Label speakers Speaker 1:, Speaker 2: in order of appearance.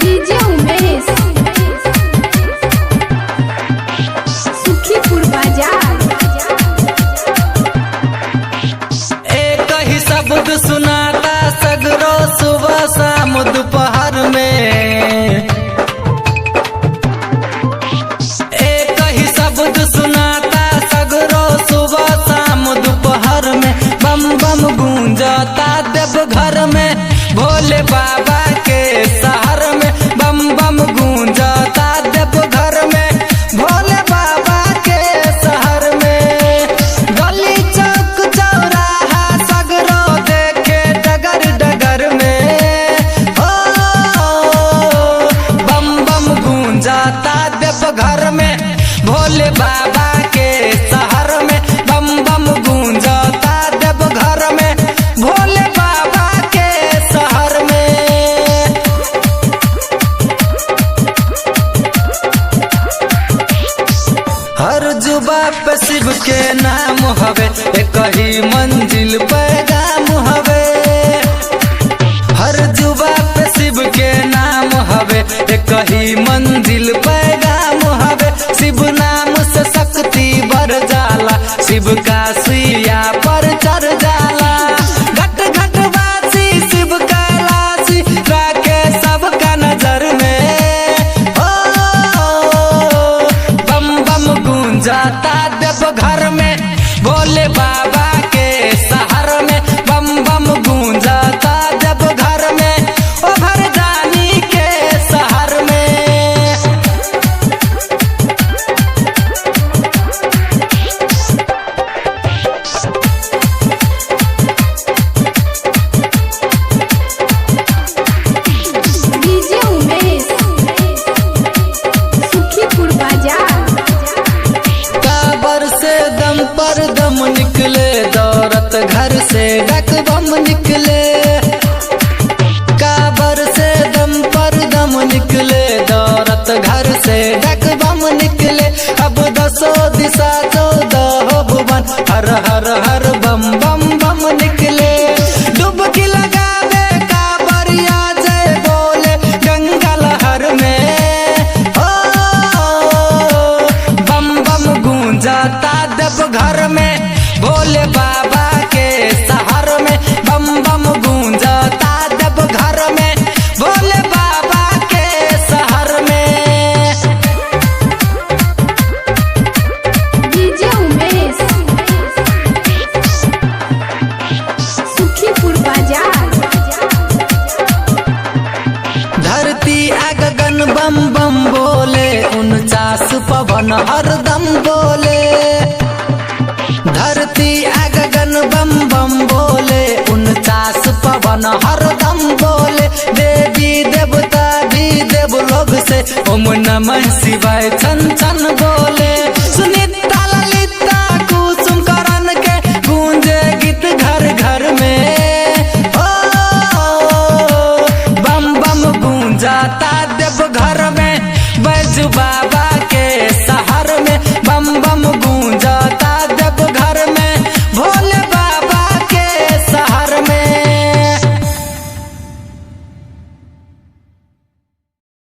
Speaker 1: DJ Umesh, Sukhipur बाजार।
Speaker 2: एक ही शब्द सुनाता सगरो सुबह शाम दोपहर में। एक ही शब्द सुनाता सगरो सुबह शाम दोपहर में। बम बम गूंजता देव घर में, भोले बाबा के शहर में। बम बम गूंजता देव घर में, भोले बाबा के शहर में। गली चौक चौराहा सगरो देखे डगर डगर में। हो बम बम गूंजाता देव घर में, भोले बाबा के शहर में। बम बम गूंजाता देव घर में, भोले बाबा के शहर में। हर जुबा पे शिव के नाम हवे, एक ही मंजिल पैगाम हवे। हर जुबा पे शिव के नाम हवे, एक ही मंजिल पैगाम हवे। शिव नाम से शक्ति बढ़ जाला, शिव का सुइया पर चढ़ जाला। घट घट वासी शिव कैलाशी राखे सबका नजर में। ओ बम बम गूंजाता देव घर में, भोले बाबा के शहर में। बम बम गूंजाता देव घर में, ओ भरदानी के शहर में।
Speaker 1: डीजे उमेश, सुखीपुर बाजार।
Speaker 2: काबर से दम पर दम निकले, दौरत घर से डक बम निकले। काबर से दम पर दम निकले, दौरत घर से डक बम निकले। अब दसो दिशा 14 भुवन, हर हर हर बम बम बम निकले। डुबकी लगावे काबरिया जय बोले गंगा लहर में। ओ बम बम गूंजाता देव घर में, भोले बाबा के शहर में। बम बम गूंजाता देव घर में, भोले बाबा के शहर में।
Speaker 1: डीजे उमेश, सुखीपुर बाजार।
Speaker 2: धरती गगन बम बम बोले, 49 पवन हरदम बोले। धरती गगन बम बम बोले, 49 पवन हरदम बोले। देवी देवता भी देव लोग से ओम नमः शिवाय छन छन बोले।